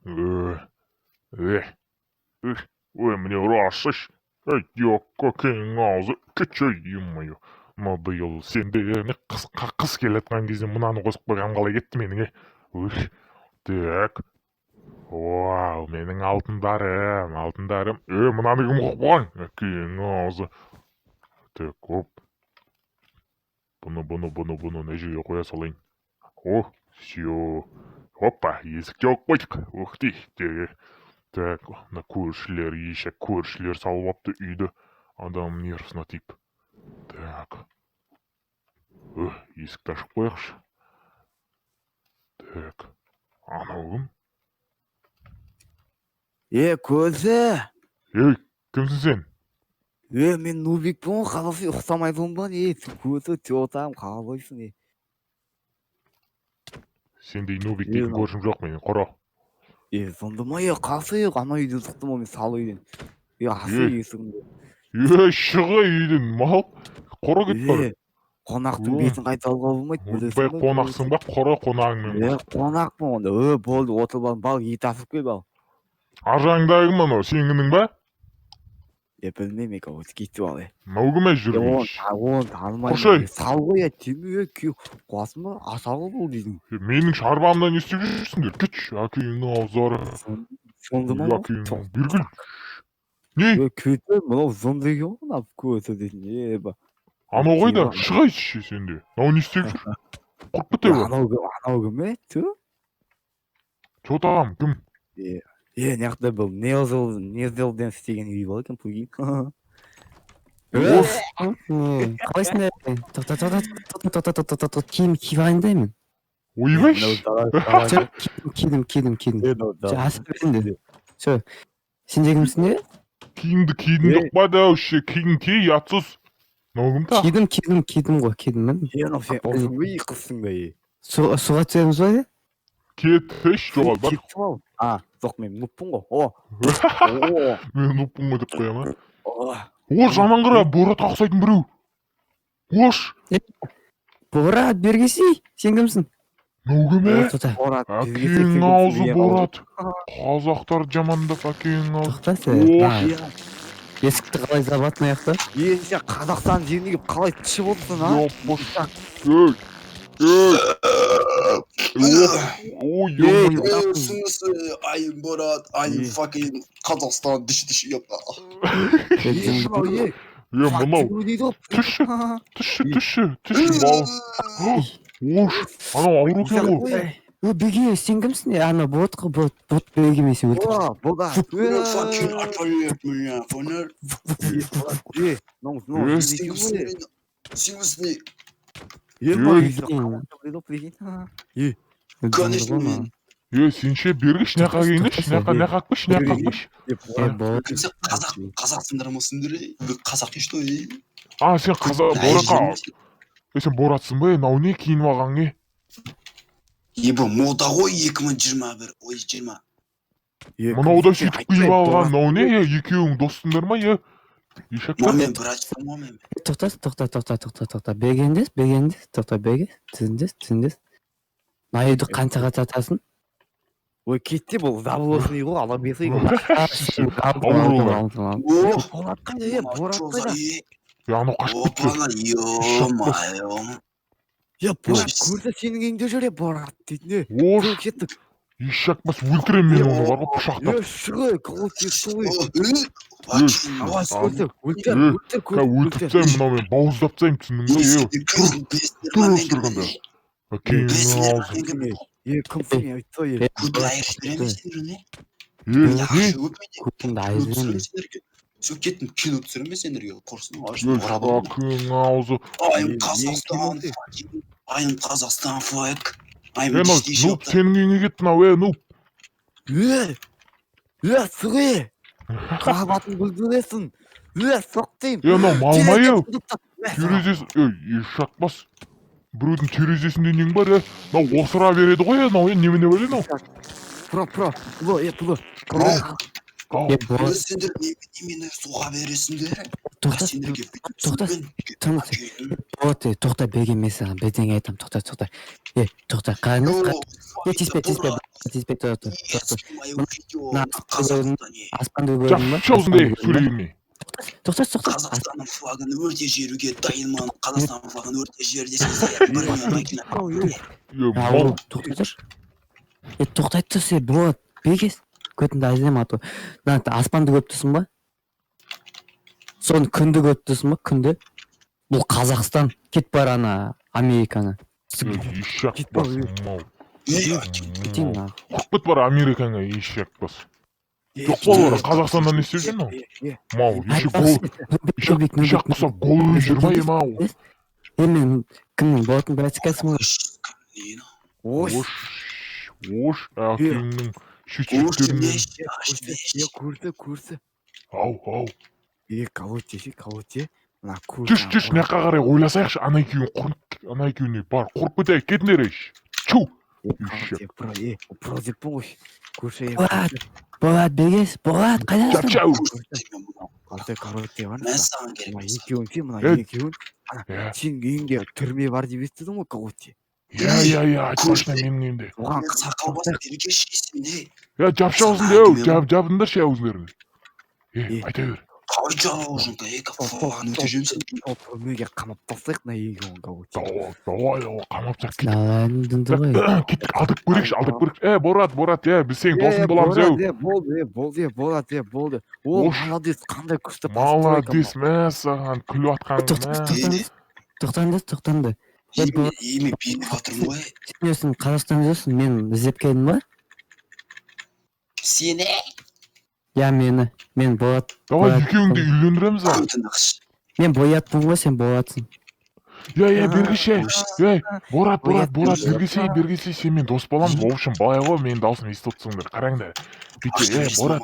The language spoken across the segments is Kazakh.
Э, э, ой, мне ұрасыш. Ей, көкеңнің аузы, кетші, ё-моё. Надоел. Сен де не қыс, қыс келе жатқан кезде мынаны қосып қойғаным қалай кетті менің, е? Ух, так. Вау, менің алтындарым, алтындарым. Е, мынаны кім қойып қойған? Әкеңнің аузы. Так, оп. Бұны мына жерге қоя салайын. О, всё. Опа, есік жауып қойдық. Ух ты, так, мына көршілер, ешек көршілер салып алыпты үйді. Адам нервысына тиіп. Так. Есікті ашып қояйықшы. Так. Анау кім? Е, көзі. Ей, кімсің сен? Е, мен Нубикпін ғой, қалайсың, ұқсамайсың ба, не? Көзі, тетам, қалайсың, е? Сендей нубик Е, дейтін мынау- көршім жоқ менің, құра. Е, сонда ма, е, қалсы, е, ана үйден шықтым ғой мен, сал үйден. Е, асы Е. есігіңді. Ей, шық ей үйден, мал. Құра, кет бар. Е, қонақтың Ө. бетін қайтаруға болмайды, Ойбай, білесің ба? қонақсың ба? Құра, қонағыңмен. Е, қонақпын онда. Е, болды, отырып алдым. Бал, ет асып кел, бал. Ар жағыңдағы кім анау? Сенің інің ба? Е, білмеймін, е, короче, кетіп ал, е. Мынау кім, е, Е, жүрген? оны танымаймын. Құршай. Е, сал ғой, е, тиме, е, күй, қуасың ба? Аса ғой бұл дейтін. Е, менің шарбамда не істеп жүрсіңдер? Кетші, әкеңнің ауыздары. Сонда ма? Әкеңнің, бергіл. Не? Е, көті, мынау зонды екен ғой, мынау көті дейтін, е, ба. Анау қайда? Тиме. Шығайшы сен де. Мынау не істеп жүр? Құрып Е, кете бе? анау кім, анау кім, е, ту? Че там, кім? Е, е, мына жақта бұл Незелден істеген үй бар екен, прикинь. Оф, Қалайсың? Тоқта, тоқта, тоқта, тоқта, тоқта, тоқта, киім киіп алайын да мен. Ойбай. Всё, кидім, кидім, кидім, кидім. Всё, асып енді. Всё. Сен де кімсің, не? Киімді кидің Е. жоқ па да, вообще киім ки, ұятсыз. Мынау кім тағы? Кидім, кидім, кидім ғой, кидім мен. Е, анау сен ұлсың ба, қызсың ба, е? Суға түсеміз ба, е? Кетші, жоғал бар. Кетіп ал. А, жоқ, мен нуппын ғой. О, о, Мен нуппын ғой деп қоя ма? О. О, жаман қара, Боратқа ұқсайтын біреу. Ош, Борат, бергесей, сен кімсің? Мынау кім, е? Тоқта, Борат, бізге Әкеңнің сен аузы, кімсің, е, Борат. Қазақтар жамандап, әкеңнің аузы. Тоқта сен. Ош. А, Е, есікті қалай жабады мына жақта? Е, сен Қазақстан жеріне келіп қалай түсіп отырсың, а? Ёппос. Ей, ей. Ой, ё-моё. В смысле, I'm Borat, I'm Е. fucking Қазақстан, диш диш ёпта. Е, мынау, е, Е, мынау. факт дейді ғой. Түсші, түсші, түсші, түсші, мал. Ош, анау ауру екен ғой. О, беге, сен кімсің? Е, ана бот қой, бот, бот, беге, мен сені өлтіріп. О, бұл да. Fucking отвали от меня, понял? Е, мынау, мынау Е. сен екен ғой, е. Сен кімсің? Е, мынау Е. сен қазақша біледі ғой, прикинь. Е, Конечно, мен. Е, сен ше, бергіш, мына жаққа келіңдерші, мына жаққа, мына жаққа алып келші, мына жаққа алып келші. Е, Е, Борат. бот. Кімсің, қазақ, қазақсыңдар ма сендер? Вы казахи, что ли? А, сен қазақ, Боратқа. Е, сен Боратсың ба, е, мынау не киініп алған, е? Ебі, мода ғой 2021, ой, 20. Е, Мынау да кімсің сен? сөйтіп Айтсай, киіп алған, Борат. мынау не, е, екеуің доссыңдар ма, е? Ешектер. Мен братчикім ғой мен. Тоқта, тоқта, тоқта, тоқта, тоқта. Бегендес, бегендес, тоқта, беге. Тізіндес, тізіндес. Мына үйді қаншаға сатасың? Ой, кетті, бұл забылосный ғой, ала берсей ғой. Алдым, алдым, алдым, алдым. О, Борат қайда, е, Борат қайда? Е, анау қашып кетті. Опана, ё-моё. Е, Борат Ой. көрсе, сенің үйіңде жүр, е, Борат дейтін, е. Ош, Жүр, кеттік. Ешек бас, өлтіремін мен оны бар ғой пышақтап. Е, шық, е, голос есту, е. О, Өлтір, өлтір, Е, өлтір, Ка, өлтіріп тастаймын, мынау мен бауыздап тастаймын, түсіндің ба, е? Тұр осы тұрғанда. Әкеңнің аузы. Е, кімсің, е, айтсай, е. Е, не? Көтіңді айырып жіберемін. Все, кеттім, кино түсіремін сендерге, құрсын. Е, әкеңнің аузы. I'm Қазақстан, I'm Қазақстан флаг. I'm Е, мынау нуб сенің үйіңе кетті мынау, е, нуб. Е, е, сық, е. Қабатын бүлдіресің. Е, соқ деймін. Е, мынау мал ма, е? Терезесі. Терезесі, ей, ешек бас. Біреудің терезесінде нең бар, е? Мынау осыра береді ғой, е, мынау, е, немене бар, е, мынау? Про, про, бұлы, е, бұлы. Про. Ау. Е, Болат, Сендер немене соға бересіңдер? тоқта, Сендерге тоқта, тыңда. Болат, е, тоқта, беге, мен саған бірдеңе айтамын, тоқта, тоқта. Е, тоқта, қараңыз, е, тиіспе, тиіспе, тиіспе, тоқта, тоқта. Мына Қазақстан, Аспанды көрдің ба? Жапшы аузыңды, Аспанды көрдің ба? сөйлей бермей. Тоқта, тоқта. Қазақстанның флагын өрте жеруге дайынмын. Қазақстан флагын өрте жер десеңіздер, бір миллион. Е, А, мал. ол, тоқтай тұршы. Е, тоқтай тұршы, е, Болат, бегес. Көтіңді әзілем ату. Мына аспанды көріп тұрсың ба? Соны күнді көріп тұрсың ба? Күнді. Бұл Қазақстан. Кет бар ана Американы. Е, ешек Кет бас, бар, мал. Кетейін Мал. нахуй. Құрып кет бар Америкаңа, ешек бас. Жоқ бол бар, Қазақстанда не істеп жүрсің Е, мал? Ешек гол, Айтпақшы, Нұрбек, ешек, Нұрбек, ешек құсап гол ұрып жүр ма, е, мал? Е, мен кімнің Болаттың братикасымын ғой. Ош, Ош, ош, әкеңнің шүтшектерінен. е, көрді, көрді. Ау, ау. Е, короче, ше, короче, мына көрді. Түш, түш, мына жаққа қарай ойласайықшы, ана екеуін құрып, ана екеуіне бар, құрып кетейік, кетіңдер, еш. Чу! Е, короче, бро, е, бро деппін ғой. Көрші, е, Болат, Болат, бегес, Болат, қайдасың? Жапшы ау. короче, короче, бар. Мен саған керек Мына емес. екеуін ше, мына Е. екеуін. Иә, Сенің үйіңде түрме бар деп естідім ғой, короче. иә, иә, иә, айтпашы менің үйімде. Оған Мен сақал басып бергеш есімде. Е, жапшы аузыңды, ау, жап, жабыңдаршы аузыңдарыңды. Е, Е. айта бер. Қалай жабылжыңка, екі флагын өте жемсің. Сол түрмеге қамап тастайық мына екеуін, короче. Давай, давай, давай, қамап тастайық, кеттік. Давай, ғой. Кеттік, алдырып көрейікші, алдырып көрейікші. Е, Борат, Борат, е, біз сенің досың боламыз, Е, еу. е, болды, е, болды, е, болады, е, болды. О, Ош. молодец, қандай күшті постройка. Молодец, мә саған күліп жатқаның, Тоқта, мә. тоқтаңыз, тоқтаңыз, тоқтаңды. Е, Болат, Еме беріп жатырмын ғой. сен өзің Қазақстанда жүрсің, мен іздеп келдім ба? Сені Я мені, мен Болат, Давай Болат. екеуіңді үйлендіреміз а. көтін ақш. Мен Боятпын ғой, сен Болатсың. Е, е, бергеші. Ей, Борат, Борат, Боят. Борат, бергесе, бергесе, сенімен дос боламыз. В общем, былай ғой, менің дауысымды естіп отырсыңдар. Қараңдар. Бүйтсе, е, Борат,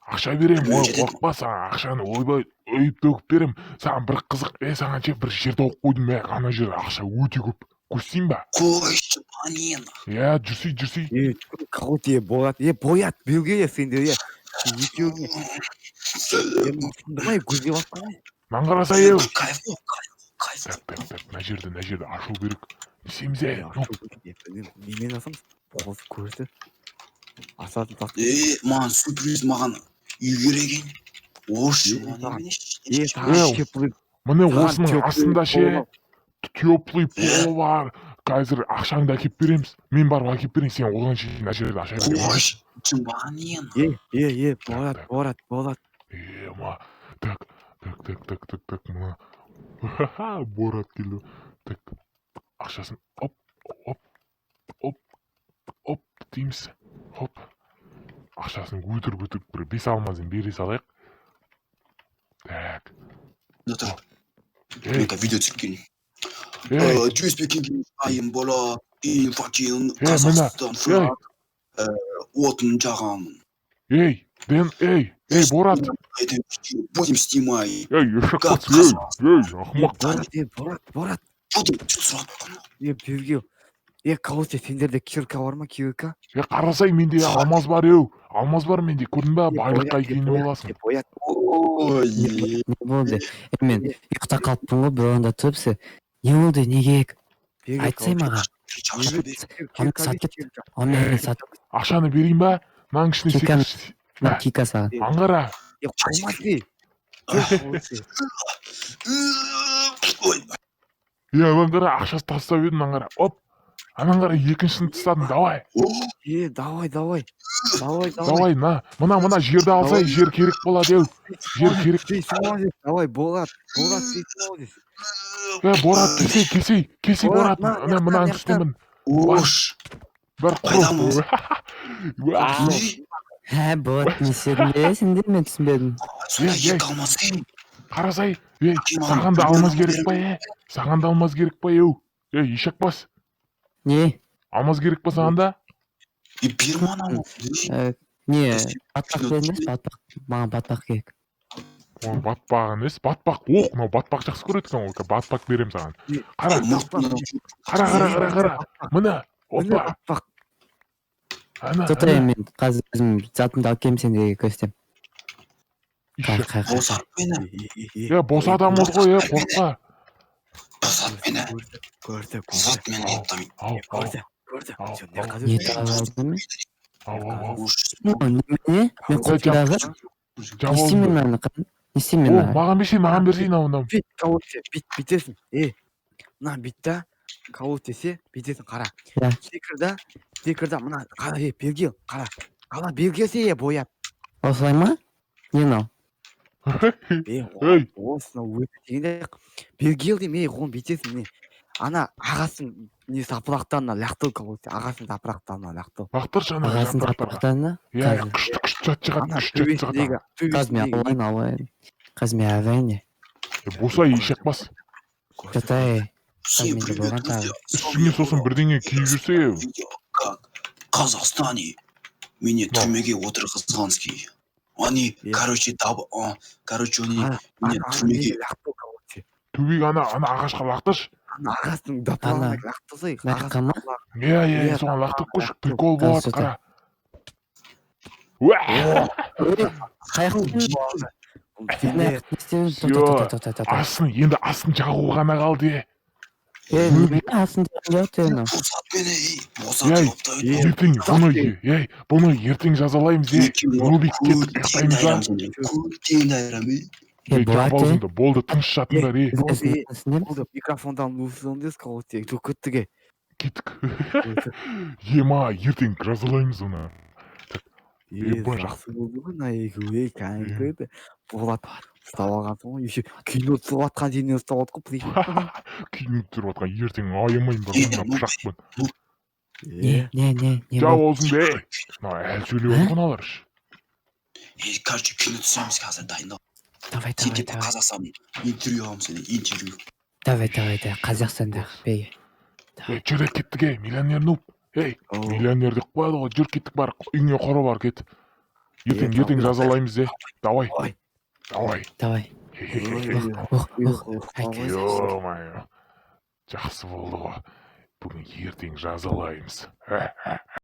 ақша беремін, ой, Жетеді. қорықпа, саған ақшаны ойбай үйіп төгіп беремін. Саған бір қызық, е, саған ше бір жер тауып қойдым, мә, ана жерде ақша өте көп. Көрсетейін ба? Қойшы, манен. Иә, жүрсей, жүрсей. Е, короче, е, Болат, е, Боят, белге, е, сендер, е. Екеуіңе, е, тыңдамай көзге басқан ғой. Маған қараса, еу. Кайф қой, кайф, кайф. Так, так, так, мына жерді, мына жерді ашу керек. Не істейміз, е? Е, Ну, ашу керек, е, білмеймін, немен асамыз? Қос көрді. Асатын тас. Е, маған сюрприз, маған үй керек екен. Ош, Е, маған Е, саған Еу, теплый, міне саған осының теплый астында ше пол. теплый пол бар. Қазір ақшаңды әкеліп береміз. Мен барып әкеліп берейін, сен одан шейін мына жерді аша бер. Қойшы, манен. Е, е, е, Болат, Так. Болат, Болат. Е, ма. Так, так, так, так, так, так, мына. Ха-ха, Борат келді. Так, ақшасын оп, оп, оп, оп дейміз. Хоп. Ақшасын өтірік өтірік бір бес алмазын бере салайық. Так. Тұр, Ей, мен видео түсіріп келейін. ей, Жүзбекең айым бола, in fucking Е, міне. Қазақстан флаг, отын жағамын. Ей, Ден, ей, ей, Борат. Это видео будем снимать. Ей, ешек Как бас, ей, ей, ақымақ. Болат, е, Болат, Болат. Что ты сұрап тұрған? Е, бізге. Е, короче, сендерде кирка бар ма, кирка? Е, қарасай, менде алмаз бар, еу. Алмаз бар менде, көрдің ба? Е, Байлыққа Боят, е, ие Боят, боласың. е, Боят, Ой, Не болды? Е, мен ұйықтап қалыппын ғой, бір орында тұрып се. Не болды, не керек? бері, Айтсай короче, маған. Ақша бер. Кирка Сатып бер, кет. кирка. Ал мені сатып, Ақшаны берейін ба? Мынаның ішіне Кирканы- секірші. мына кика саған. Аңғара. Е, қоймас, е. Е, короче, Ой, Е, аңғара, ақшасы тастап едім, аңғара. Оп. Анан қара, екіншісін тастадым, давай. Е, давай, давай. Давай, давай. Давай, на. Мына, мына жерді алсай, жер керек болады, еу. Жер керек. Ты молодец, давай, Болат, Болат, ты молодец. Е, Борат, келсей, келсей, келсей, Борат, Борат. на, Мына, мынаның жақтан, үстіне мін. Ош. Бір Қайдамыз? құрып. Уа. Ә, Болат, не істедің бе сендер, мен түсінбедім. Сонда Е, е. екі алмаз ей. Қарасай, ей, Әкем саған да маған алмаз бір керек па, е? Саған да алмаз керек па, еу? Ей, ешек бас. Не? Алмаз керек па саған да? Е, бер маған алмаз. Ә, не, Біз- батпақ беріңіз, батпақ. Маған батпақ керек. Ой, батпақ емес, батпақ. Оқ, мынау батпақ жақсы көреді екен ғой. Батпақ беремін саған. Қара, қара, қара, қара, қара. Міне, Міне, опа. батпақ. Ана, Тоқта, ана. мен қазір өзім затымды алып келемін, сендерге көрсетемін. Ишак. Қай, қай, Босат мені. Е, босатамыз ғой, е, қорықпа. Босат мені. Көрді, көрді. Босат мені, ептамай. Ау, ау, Көрді, көрді. Ау, Сен не ау. қазір Не тағып алдым мен? Ау, ау, ау. Немене? Мен қолымдағы Жап не істеймін аузыңды. мынаны? Не істеймін О, мынаны? маған берсей, маған берсей мынау, мынау. Бүйт, короче, бүйт, бүйтесің. Е, мына бүйт та, кого десе, бүйтесің, қара. Иә. Секір да, секір да, мына, қара, е, бергел, қара. Қара, бергелсе, е, бояп. Осылай ма? Не мынау? Е, Ей. осыны өте дегенде, бергел деймін, ей, оны бүйтесің, міне. Ана ағасын не жапырақтарына лақтыр, короче, ағасын жапырақтарына лақтыр. Лақтыршы ана Ағасын жапырақтарға. жапырақтарына? Иә, иә, Қазір. күшті, күшті зат шығады, Ана күшті зат шығады. төбесіндегі, Қазір мен төбесіндегі. алайын, алайын. Қазір мен алайын. Е, босай, ишак бас. Жатай. Всем Менде привет, болған друзья. тағы. Үстіңе сосын бірдеңе киіп жүрсе, Видео, как в Казахстане меня Ну. түрмеге отырғызғанский. Они, Иә. короче, таб, а, короче, они Ана, меня ана, түрмеге неге лақтыр, короче. төбеге ана ағашқа лақтыршы. Ана ағасының жапырағына Ана, лақтырсай, мына жаққа ма? Иә, иә, Иә, соған лақтырып қойшы, лақтыр. прикол болады, Қазір. қара. Уә! Қаяқтан? Бұл Не істеймін? Всё. Тоқта, тоқта, тоқта, тоқта. Астын, енді астын жағу ғана қалды, е. Е, немене астын жағып жатыр мынау? Босат мені, ей, босат, Ей, ёпта. Ертең бұны, ей, бұны ертең жазалаймыз, е. Нубик, кеттік, ұйықтаймыз ба? Көптен айырам, ей. Е, Ей, жап Болат, е. аузыңды, болды, тыныш жатыңдар, е. Болды, е. Түсіндім. Болды, микрофондан өсіңдес, короче, жоқ кеттік, е. Кеттік. Ема, ертең жазалаймыз оны. Е, Ебать. жақсы болды ғой мына екеуі, ей, кәдімгі еді. Болат ұстап алғансың ғой, еще кино түсіріп жатқан жерінен ұстап алдық қой, прикинь. Кино түсіріп жатқан, ертең аямаймын бар Е, мына ну, пышақпен. Не, не, не, не Жап болды? аузыңды, ей. Мына әлі сөйлеп отыр ғой мыналар. Ей, короче, кино түсіреміз қазір, дайындал. Давай, Сен давай, типа давай. Қазақстан интервью аламын сенен, интервью. Давай, давай, давай. Қазақстандағы беге. Ей, жүр, кеттік, ей, миллионер нуб. Ей, О, миллионер деп қояды ғой, жүр, кеттік, бар, үйіңе қора бар, кет. Ертең, Е, ертең жазалаймыз, е. Давай, Ой. давай. Давай. Хе-хе-хе. Ох, ох, ох. Ой, ой, Ё-моё. Жақсы болды ғой. Бүгін ертең жазалаймыз.